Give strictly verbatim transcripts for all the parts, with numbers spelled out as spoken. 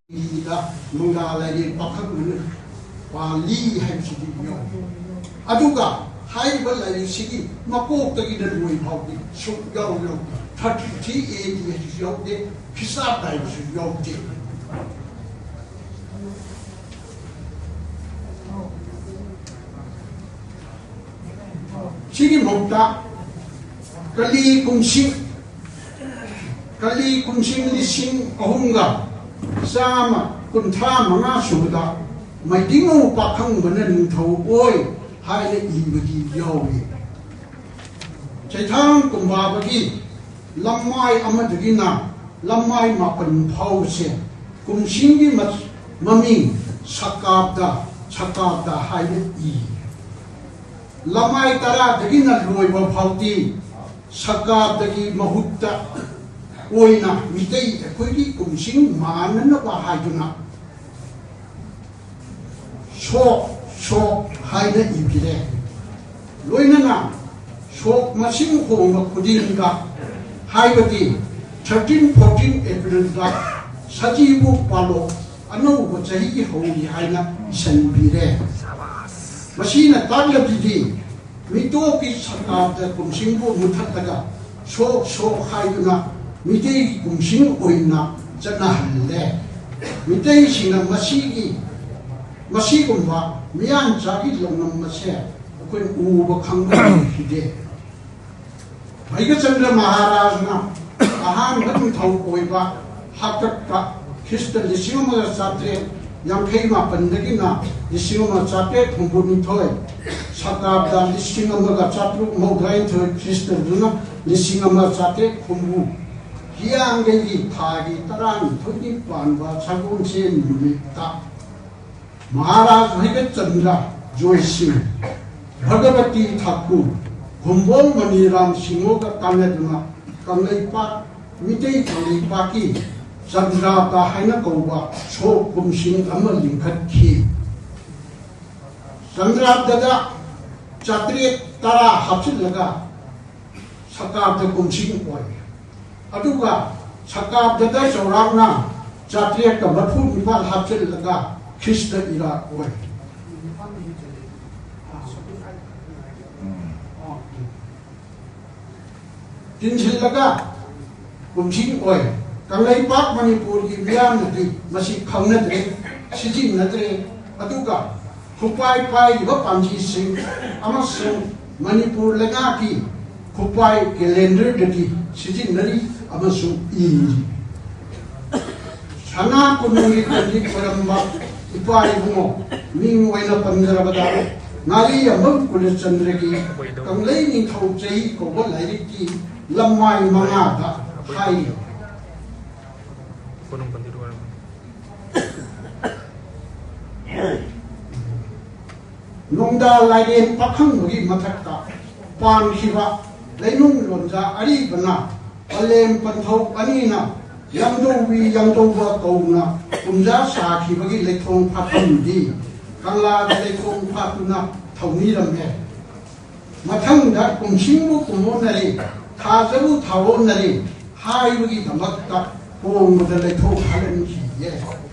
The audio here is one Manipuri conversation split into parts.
ꯂꯤꯗ ꯃꯪꯂꯥ ꯂꯥꯏꯔꯦꯟ ꯄꯥꯈꯪꯕꯅ ꯄꯥꯜꯂꯤ ꯍꯥꯏꯕꯁꯤꯗꯤ ꯌꯥꯎꯏ꯫ ꯑꯗꯨꯒ ꯍꯥꯏꯔꯤꯕ ꯂꯥꯏꯔꯤꯛꯁꯤꯒꯤ ꯃꯀꯣꯛꯇꯒꯤꯅ ꯂꯣꯏ ꯐꯥꯎꯗꯤ ꯁꯨꯛ ꯌꯥꯎ ꯌꯥꯎꯗꯦ꯫ ꯊꯥꯔꯇꯤ ꯊ꯭ꯔꯤ ꯑꯦ ꯗꯤ ꯍꯥꯏꯕꯁꯨ ꯌꯥꯎꯗꯦ, ꯈ꯭ꯔꯤꯁꯇꯥꯕ ꯍꯥꯏꯕꯁꯨ ꯌꯥꯎꯗꯦ꯫ ꯁꯤꯒꯤ ꯃꯍꯨꯠꯇ ꯀꯂꯤ ꯀꯨꯝꯁꯤ, ꯀꯂꯤ ꯀꯨꯝꯁꯤ ꯂꯤꯁꯤꯡ ꯑꯍꯨꯝꯒ ꯆꯥꯝꯃ ꯀꯨꯟꯊ꯭ꯔꯥ ꯃꯉꯥ ꯁꯨꯕꯗ ꯃꯩꯇꯩꯉꯧ ꯄꯥꯈꯪꯕꯅ ꯅꯤꯡꯊꯧ ꯑꯣꯏ ꯍꯥꯏꯅ ꯏꯕꯗꯤ ꯌꯥꯎꯏ꯫ ꯆꯩꯊꯥꯡ ꯀꯨꯝꯕꯥꯕꯒꯤ ꯂꯝꯃꯥꯏ ꯑꯃꯗꯒꯤꯅ ꯂꯝꯃꯥꯏ ꯃꯥꯄꯟ ꯐꯥꯎꯕꯁꯦ ꯀꯨꯝꯁꯤꯡꯒꯤ ꯃ-, ꯃꯃꯤꯡ ꯁꯀꯥꯞꯇ, ꯁꯀꯥꯞꯇ ꯍꯥꯏꯅ ꯏ꯫ ꯂꯝꯃꯥꯏ ꯇꯔꯥꯗꯒꯤꯅ ꯂꯣꯏꯕ ꯐꯥꯎꯗꯤ ꯁꯀꯥꯞꯇꯒꯤ ꯃꯍꯨꯠꯇ ꯑꯣꯏꯅ ꯃꯤꯇꯩ ꯑꯩꯈꯣꯏꯒꯤ ꯀꯨꯝꯁꯤꯡ ꯃꯥꯟꯅꯅꯕ ꯍꯥꯏꯗꯨꯅ ꯁꯣꯛ, ꯁꯣꯛ ꯍꯥꯏꯅ ꯏꯕꯤꯔꯦ꯫ ꯂꯣꯏꯅꯅ ꯁꯣꯛ ꯃꯁꯤꯡ ꯍꯣꯡꯕ ꯈꯨꯗꯤꯡꯗ, ꯍꯥꯏꯕꯗꯤ ꯊꯥꯔꯇꯤꯟ ꯐꯣꯔꯇꯤꯟ ꯑꯦꯄ꯭ꯔꯤꯜꯗ ꯁꯖꯤꯕꯨ ꯄꯥꯂꯣ ꯑꯅꯧꯕ ꯆꯍꯤ ꯍꯧꯏ ꯍꯥꯏꯅ ꯏꯁꯤꯟꯕꯤꯔꯦ꯫ ꯃꯁꯤꯅ ꯇꯥꯛꯂꯕꯗꯤ ꯃꯤꯇꯣꯞꯀꯤ ꯁꯀꯥꯞꯇ ꯀꯨꯝꯁꯤꯡꯕꯨ ꯃꯨꯊꯠꯂꯒ ꯁꯣꯛ ꯁꯣꯛ ꯍꯥꯏꯗꯨꯅ ꯃꯤꯇꯩꯒꯤ ꯀꯨꯝꯁꯤꯡ ꯑꯣꯏꯅ ꯆꯠꯅꯍꯜꯂꯦ꯫ ꯃꯤꯇꯩꯁꯤꯡꯅ ꯃꯁꯤꯒꯤ, ꯃꯁꯤꯒꯨꯝꯕ ꯃꯤꯌꯥꯟꯆꯥꯒꯤ ꯂꯧꯅꯝ ꯑꯁꯦ ꯑꯩꯈꯣꯏ ꯎꯕ ꯈꯪꯕ ꯉꯝꯈꯤꯗꯦ꯫ ꯚꯩꯒꯆꯟꯗ꯭ꯔ ꯃꯍꯥꯔꯥꯖꯅ ꯑꯍꯥꯟꯕ ꯅꯤꯡꯊꯧ ꯑꯣꯏꯕ ꯍꯥꯛꯇꯛꯇ ꯈ꯭ꯔꯤꯁꯇ ꯂꯤꯁꯤꯡ ꯑꯃꯒ ꯆꯥꯇ꯭ꯔꯦꯠ ꯌꯥꯡꯈꯩ ꯃꯥꯄꯟꯗꯒꯤꯅ ꯂꯤꯁꯤꯡ ꯑꯃꯒ ꯆꯥꯇ꯭ꯔꯦꯠ ꯍꯨꯝꯐꯨ ꯅꯤꯊꯣꯏ, ꯁꯀꯥꯞꯇ ꯂꯤꯁꯤꯡ ꯑꯃꯒ ꯆꯥꯇ꯭ꯔꯨꯛ ꯃꯧꯗ꯭ꯔꯥ ꯅꯤꯊꯣꯏ, ꯈ꯭ꯔꯤꯁꯇꯗꯨꯅ ꯂꯤꯁꯤꯡ ꯑꯃꯒ ꯆꯥꯇ꯭ꯔꯦꯠ ꯍꯨꯝꯐꯨ, ꯍꯤꯌꯥꯡꯒꯩꯒꯤ ꯊꯥꯒꯤ ꯇꯔꯥꯅꯤꯊꯣꯏꯅꯤ ꯄꯥꯟꯕ ꯁꯒꯣꯜꯁꯦꯟ ꯅꯨꯃꯤꯠꯇ ꯃꯍꯥꯔꯥꯖ ꯚꯩꯒꯆꯟꯗ꯭ꯔ ꯖꯣꯏꯁꯤꯡ, ꯚꯒꯕꯇꯤ ꯊꯥꯀꯨꯔ, ꯈꯨꯝꯕꯣꯡ ꯃꯅꯤꯔꯥꯝ ꯁꯤꯡꯍꯒ ꯇꯥꯟꯅꯗꯨꯅ ꯀꯪꯂꯩꯄꯥꯛ, ꯃꯤꯇꯩ ꯀꯪꯂꯩꯄꯥꯛꯀꯤ ꯆꯟꯗ꯭ꯔꯥꯇ ꯍꯥꯏꯅ ꯀꯧꯕ ꯁꯣꯛ ꯀꯨꯝꯁꯤꯡ ꯑꯃ ꯂꯤꯡꯈꯠꯈꯤ꯫ ꯆꯟꯗ꯭ꯔꯥꯇꯗ ꯆꯥꯇ꯭ꯔꯦꯠ ꯇꯔꯥ ꯍꯥꯞꯆꯤꯜꯂꯒ ꯁꯀꯥꯞꯇ ꯀꯨꯝꯁꯤꯡ ꯑꯣꯏ꯫ ꯑꯗꯨꯒ ꯁꯀꯥꯞꯇꯗ ꯆꯥꯎꯔꯥꯛꯅ ꯆꯥꯇ꯭ꯔꯦꯠꯀ ꯃꯔꯐꯨ ꯅꯤꯄꯥꯜ ꯍꯥꯞꯆꯤꯜꯂꯒ ꯈ꯭ꯔꯤꯁꯇ ꯏꯔꯥ ꯑꯣꯏ꯫ ꯇꯤꯟꯁꯤꯜꯂꯒ ꯀꯨꯝꯁꯤ ꯑꯣꯏ꯫ ꯀꯪꯂꯩꯄꯥꯛ ꯃꯅꯤꯄꯨꯔꯒꯤ ꯃꯤꯌꯥꯝꯅꯗꯤ ꯃꯁꯤ ꯈꯪꯅꯗ꯭ꯔꯦ, ꯁꯤꯖꯤꯟꯅꯗ꯭ꯔꯦ꯫ ꯑꯗꯨꯒ ꯈꯨꯠꯄꯥꯏ ꯄꯥꯏꯔꯤꯕ ꯄꯥꯝꯕꯤꯁꯤꯡ ꯑꯃꯁꯨꯡ ꯃꯅꯤꯄꯨꯔ ꯂꯩꯉꯥꯛꯀꯤ ꯈꯨꯠꯄꯥꯏ ꯀꯦꯂꯦꯟꯗꯔꯗꯗꯤ ꯁꯤꯖꯤꯟꯅꯔꯤ ꯑꯃꯁꯨꯡ ꯏꯔꯤ꯫ ꯁꯅꯥ ꯀꯣꯅꯨꯡꯒꯤ ꯄꯟꯗꯤꯠ ꯑꯣꯏꯔꯝꯕ ꯏꯄꯥ ꯏꯕꯨꯡꯉꯣ, ꯃꯤꯡ ꯑꯣꯏꯅ ꯄꯟꯖꯔꯕꯗ, ꯉꯥꯔꯤꯌꯥꯝꯕꯝ ꯀꯨꯂꯆꯟꯗ꯭ꯔꯒꯤ ꯀꯪꯂꯩ ꯅꯤꯡꯊꯧ ꯆꯍꯤ ꯀꯧꯕ ꯂꯥꯏꯔꯤꯛꯀꯤ ꯂꯝꯃꯥꯏ ꯃꯉꯥꯗ ꯍꯥꯏꯔꯤ꯫ ꯀꯣꯅꯨꯡ ꯄꯟꯗꯤꯠ ꯑꯣꯏꯔꯝꯕ꯫ ꯅꯣꯡꯗꯥ ꯂꯥꯏꯔꯦꯟ ꯄꯥꯈꯪꯕꯒꯤ ꯃꯊꯛꯇ ꯄꯥꯟꯈꯤꯕ ꯂꯩꯅꯨꯡ ꯂꯣꯟꯖꯥ ꯑꯔꯤꯕꯅ ꯄꯂꯦꯝ ꯄꯟꯊꯧ ꯑꯅꯤꯅ ꯌꯥꯡꯗꯧꯕꯤ ꯌꯥꯡꯗꯧꯕ ꯀꯧꯅ ꯀꯨꯝꯖꯥ ꯁꯥꯈꯤꯕꯒꯤ ꯂꯩꯊꯣꯡ ꯐꯥꯐꯝꯗꯤ ꯀꯪꯂꯥꯗ ꯂꯩꯊꯣꯡ ꯐꯥꯠꯇꯨꯅ ꯊꯧꯅꯤꯔꯝꯃꯦ꯫ ꯃꯊꯪꯗ ꯀꯨꯝꯁꯤꯡꯕꯨ ꯀꯨꯝꯑꯣꯟꯅꯔꯦ, ꯊꯥꯖꯕꯨ ꯊꯥꯑꯣꯟꯅꯔꯦ ꯍꯥꯏꯕꯒꯤꯗꯃꯛꯇ ꯀꯣꯡꯕꯗ ꯂꯩꯊꯣꯛ ꯍꯥꯜꯍꯟꯈꯤꯌꯦ꯫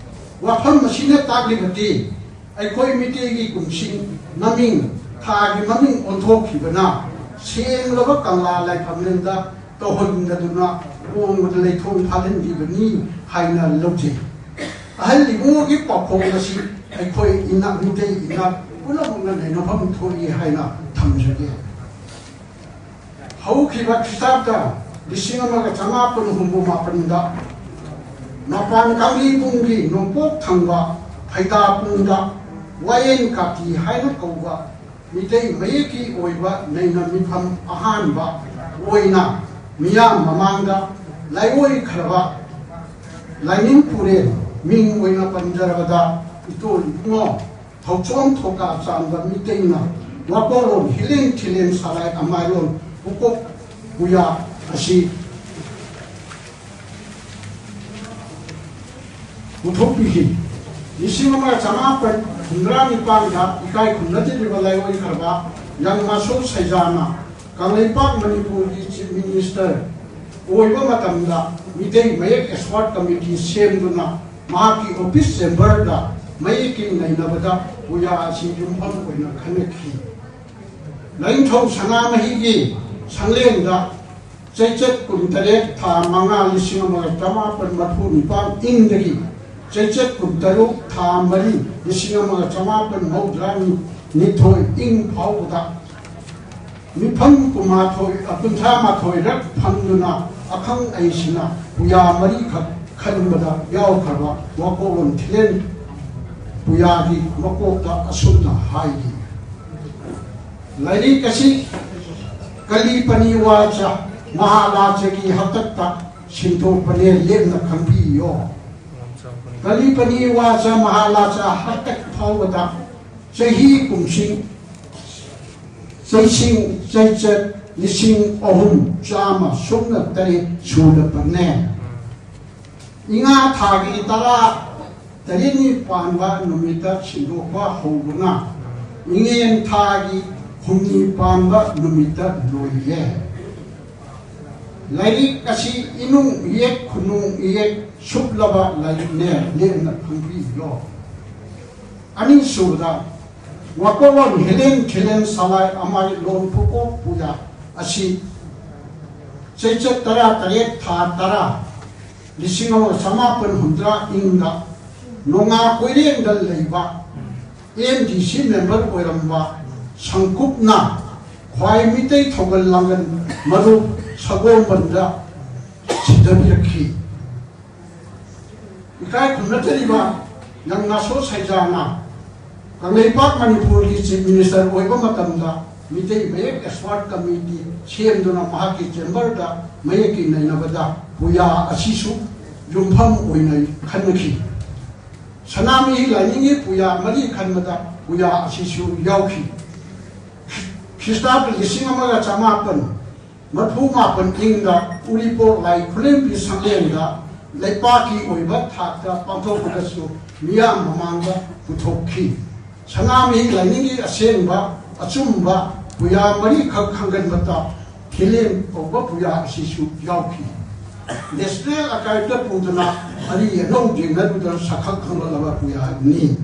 ꯋꯥꯐꯝ ꯑꯁꯤꯅ ꯇꯥꯛꯂꯤꯕꯗꯤ ꯑꯩꯈꯣꯏ ꯃꯤꯇꯩꯒꯤ ꯀꯨꯝꯁꯤꯡ ꯃꯃꯤꯡ, ꯊꯥꯒꯤ ꯃꯃꯤꯡ ꯑꯣꯟꯊꯣꯛꯈꯤꯕꯅ ꯁꯦꯡꯂꯕ ꯀꯪꯂꯥ ꯂꯥꯏꯐꯝꯂꯦꯟꯗ ꯇꯧꯍꯟꯗꯗꯨꯅ ꯀꯣꯡꯕꯗ ꯂꯩꯊꯣꯛ ꯐꯥꯜꯍꯟꯈꯤꯕꯅꯤ ꯍꯥꯏꯅ ꯂꯧꯖꯩ꯫ ꯑꯍꯜ ꯏꯕꯨꯡꯉꯣꯒꯤ ꯄꯥꯎꯈꯣꯡ ꯑꯁꯤ ꯑꯩꯈꯣꯏ ꯏꯅꯥꯛ ꯃꯤꯇꯩ ꯏꯅꯥꯛ ꯄꯨꯝꯅꯃꯛꯅ ꯅꯩꯅꯐꯝ ꯊꯣꯛꯏ ꯍꯥꯏꯅ ꯊꯝꯖꯒꯦ꯫ ꯍꯧꯈꯤꯕ ꯈ꯭ꯔꯤꯁꯇꯥꯕꯗ ꯂꯤꯁꯤꯡ ꯑꯃꯒ ꯆꯃꯥꯄꯟ ꯍꯨꯝꯐꯨ ꯃꯥꯄꯟꯗ ꯃꯄꯥꯟ ꯀꯥꯡꯖꯩꯕꯨꯡꯒꯤ ꯅꯣꯡꯄꯣꯛ ꯊꯪꯕ ꯐꯩꯗꯥꯄꯨꯡꯗ ꯋꯥꯌꯦꯟ ꯀꯥꯇꯤ ꯍꯥꯏꯅ ꯀꯧꯕ ꯃꯤꯇꯩ ꯃꯌꯦꯛꯀꯤ ꯑꯣꯏꯕ ꯅꯩꯅ ꯃꯤꯐꯝ ꯑꯍꯥꯟꯕ ꯑꯣꯏꯅ ꯃꯤꯌꯥꯝ ꯃꯃꯥꯡꯗ ꯂꯥꯏꯑꯣꯏꯈ꯭ꯔꯕ ꯂꯥꯏꯅꯤꯡ ꯄꯨꯔꯦꯜ, ꯃꯤꯡ ꯑꯣꯏꯅ ꯄꯟꯖꯔꯕꯗ ꯏꯇꯣꯜ ꯏꯕꯨꯡꯉꯣ ꯊꯧꯆꯣꯝ ꯊꯧꯀꯥ ꯆꯥꯟꯕ ꯃꯤꯇꯩꯅ ꯋꯥꯀꯣꯛꯂꯣꯟ ꯍꯤꯂꯦꯟ ꯊꯤꯂꯦꯟ ꯁꯂꯥꯏ ꯑꯃꯥꯏꯔꯣꯟ ꯄꯨꯀꯣꯛ ꯄꯨꯌꯥ ꯑꯁꯤ ꯄꯨꯊꯣꯛꯄꯤꯈꯤ꯫ ꯂꯤꯁꯤꯡ ꯑꯃ ꯆꯃꯥꯄꯟ ꯍꯨꯝꯗ꯭ꯔꯥ ꯅꯤꯄꯥꯟꯗ ꯏꯀꯥꯏ ꯈꯨꯝꯅꯗ꯭ꯔꯤꯕ ꯂꯥꯏꯑꯣꯏꯈ꯭ꯔꯕ ꯌꯥꯏꯃꯥꯁꯣ ꯁꯩꯖꯥꯅ ꯀꯪꯂꯩꯄꯥꯛ ꯃꯅꯤꯄꯨꯔꯒꯤ ꯆꯤꯐ ꯃꯤꯅꯤꯁꯇꯔ ꯑꯣꯏꯕ ꯃꯇꯝꯗ ꯃꯤꯇꯩ ꯃꯌꯦꯛ ꯑꯦꯛꯁꯄꯔꯠ ꯀꯃꯤꯇꯤ ꯁꯦꯝꯗꯨꯅ ꯃꯍꯥꯛꯀꯤ ꯑꯣꯐꯤꯁ ꯆꯦꯝꯕꯔꯗ ꯃꯌꯦꯛꯀꯤ ꯅꯩꯅꯕꯗ ꯄꯨꯌꯥ ꯑꯁꯤ ꯌꯨꯝꯐꯝ ꯑꯣꯏꯅ ꯈꯟꯅꯈꯤ꯫ ꯂꯥꯏꯅꯤꯡꯊꯧ ꯁꯅꯥꯃꯍꯤꯒꯤ ꯁꯪꯂꯦꯟꯗ ꯆꯩꯆꯠ ꯀꯨꯟꯇꯔꯦꯠ, ꯊꯥ ꯃꯉꯥ, ꯂꯤꯁꯤꯡ ꯑꯃꯒ ꯆꯃꯥꯄꯟ ꯃꯔꯐꯨ ꯅꯤꯄꯥꯟ ꯏꯪꯗꯒꯤ ꯆꯩꯆꯠ ꯀꯨꯟꯇꯔꯨꯛ, ꯊꯥ ꯃꯔꯤ, ꯂꯤꯁꯤꯡ ꯑꯃꯒ ꯆꯃꯥꯄꯟ ꯃꯧꯗ꯭ꯔꯥ ꯅꯤꯊꯣꯏ ꯏꯪ ꯐꯥꯎꯕꯗ ꯃꯤꯐꯝ ꯀꯨꯟꯃꯥꯊꯣꯏ, ꯀꯨꯟꯊ꯭ꯔꯥ ꯃꯥꯊꯣꯏꯔꯛ ꯐꯝꯗꯨꯅ ꯑꯈꯪ ꯑꯍꯩꯁꯤꯡꯅ ꯄꯨꯌꯥ ꯃꯔꯤꯈꯛ ꯈꯟꯕꯗ ꯌꯥꯎꯈ꯭ꯔꯕ ꯋꯥꯀꯣꯛꯂꯣꯟ ꯊꯤꯂꯦꯟ ꯄꯨꯌꯥꯒꯤ ꯃꯀꯣꯛꯇ ꯑꯁꯨꯝꯅ ꯍꯥꯏꯔꯤ: ꯂꯥꯏꯔꯤꯛ ꯑꯁꯤ ꯀꯂꯤ ꯄꯅꯤ ꯋꯥꯆ ꯃꯍꯥꯔꯥꯖꯒꯤ ꯍꯥꯛꯇꯛꯇ ꯁꯤꯟꯗꯣꯛꯄꯅꯦ, ꯂꯦꯞꯅ ꯈꯪꯕꯤꯌꯣ꯫ ꯀꯂꯤ ꯄꯅꯤ ꯋꯥꯆ ꯃꯍꯥꯔꯥꯖ ꯍꯥꯛꯇꯛ ꯐꯥꯎꯕꯗ ꯆꯍꯤ ꯀꯨꯝꯁꯤꯡ, ꯆꯩꯁꯤꯡ, ꯆꯩꯆꯠ ꯂꯤꯁꯤꯡ ꯑꯍꯨꯝ ꯆꯥꯝꯃ ꯁꯨꯞꯅ ꯇꯔꯦꯠ ꯁꯨꯔꯕꯅꯦ꯫ ꯏꯉꯥ ꯊꯥꯒꯤ ꯇꯔꯥ ꯇꯔꯦꯠꯅꯤ ꯄꯥꯟꯕ ꯅꯨꯃꯤꯠꯇ ꯁꯤꯟꯗꯣꯛꯄ ꯍꯧꯗꯨꯅ ꯏꯉꯦꯟ ꯊꯥꯒꯤ ꯍꯨꯝꯅꯤ ꯄꯥꯟꯕ ꯅꯨꯃꯤꯠꯇ ꯂꯣꯏꯌꯦ꯫ ꯂꯥꯏꯔꯤꯛ ꯑꯁꯤ ꯏꯅꯨꯡ ꯏꯌꯦꯛ ꯈꯨꯅꯨꯡ ꯏꯌꯦꯛ ꯁꯨꯞꯂꯕ ꯂꯥꯏꯔꯤꯛꯅꯦ, ꯂꯦꯝꯅ ꯈꯪꯕꯤꯌꯣ꯫ ꯑꯅꯤꯁꯨꯕꯗ, ꯋꯥꯀꯣꯛꯂꯣꯟ ꯍꯤꯂꯦꯟ ꯈꯤꯂꯦꯟ ꯁꯂꯥꯏ ꯑꯃꯥꯏ ꯂꯣꯟ ꯄꯨꯀꯣꯛ ꯄꯨꯌꯥ ꯑꯁꯤ ꯆꯩꯆꯠ ꯇꯔꯥ ꯇꯔꯦꯠ, ꯊꯥ ꯇꯔꯥ, ꯂꯤꯁꯤꯡ ꯑꯃ ꯆꯃꯥꯄꯟ ꯍꯨꯝꯗ꯭ꯔꯥ ꯏꯪꯗ ꯅꯣꯡꯉꯥ ꯀꯣꯏꯔꯦꯡꯗ ꯂꯩꯕ ꯑꯦꯝ ꯗꯤ ꯁꯤ ꯃꯦꯝꯕꯔ ꯑꯣꯏꯔꯝꯕ ꯁꯪꯀꯨꯞꯅ ꯈ꯭ꯋꯥꯏ ꯃꯤꯇꯩ ꯊꯧꯒꯜ ꯂꯥꯡꯒꯟ ꯃꯔꯨꯞ ꯁꯒꯣꯜꯕꯟꯗ ꯁꯤꯟꯊꯕꯤꯔꯛꯈꯤ꯫ ꯏꯀꯥꯏ ꯈꯨꯝꯅꯖꯔꯤꯕ ꯌꯥꯝ ꯅꯥꯁꯣ ꯁꯩꯖꯥꯅ ꯀꯪꯂꯩꯄꯥꯛ ꯃꯅꯤꯄꯨꯔꯒꯤ ꯆꯤꯐ ꯃꯤꯅꯤꯁꯇꯔ ꯑꯣꯏꯕ ꯃꯇꯝꯗ ꯃꯤꯇꯩ ꯃꯌꯦꯛ ꯑꯦꯛꯁꯄꯔꯠ ꯀꯃꯤꯇꯤ ꯁꯦꯝꯗꯨꯅ ꯃꯍꯥꯛꯀꯤ ꯆꯦꯝꯕꯔꯗ ꯃꯌꯦꯛꯀꯤ ꯅꯩꯅꯕꯗ ꯄꯨꯌꯥ ꯑꯁꯤꯁꯨ ꯌꯨꯝꯐꯝ ꯑꯣꯏꯅ ꯈꯟꯅꯈꯤ꯫ ꯁꯅꯥꯃꯍꯤ ꯂꯥꯏꯅꯤꯡꯒꯤ ꯄꯨꯌꯥ ꯃꯔꯤ ꯈꯟꯕꯗ ꯄꯨꯌꯥ ꯑꯁꯤꯁꯨ ꯌꯥꯎꯈꯤ꯫ ꯈ꯭ꯔꯤꯁꯇꯥꯕ ꯂꯤꯁꯤꯡ ꯑꯃꯒ ꯆꯃꯥꯄꯟ ꯃꯔꯐꯨ ꯃꯥꯄꯟ ꯏꯪꯗ ꯎꯔꯤꯄꯣꯛ ꯂꯥꯏ ꯈꯨꯂꯦꯝꯕꯤ ꯁꯪꯂꯦꯟꯗ ꯂꯩꯄꯥꯛꯀꯤ ꯑꯣꯏꯕ ꯊꯥꯛꯇ ꯄꯥꯡꯊꯣꯛꯄꯗꯁꯨ ꯃꯤꯌꯥꯝ ꯃꯃꯥꯡꯗ ꯄꯨꯊꯣꯛꯈꯤ꯫ ꯁꯅꯥꯃꯍꯤ ꯂꯥꯏꯅꯤꯡꯒꯤ ꯑꯁꯦꯡꯕ ꯑꯆꯨꯝꯕ ꯄꯨꯌꯥ ꯃꯔꯤꯈꯛ ꯈꯪꯒꯟꯕꯇ ꯈꯦꯂꯦꯝ ꯀꯧꯕ ꯄꯨꯌꯥ ꯑꯁꯤꯁꯨ ꯌꯥꯎꯈꯤ꯫ ꯅꯦꯁꯅꯦꯜ ꯑꯥꯔꯀꯥꯏꯚꯇ ꯄꯨꯗꯨꯅ ꯑꯔꯤ ꯑꯅꯧ ꯌꯦꯡꯅꯗꯨꯅ ꯁꯛꯈꯪ ꯈꯪꯍꯜꯂꯕ ꯄꯨꯌꯥꯅꯤ꯫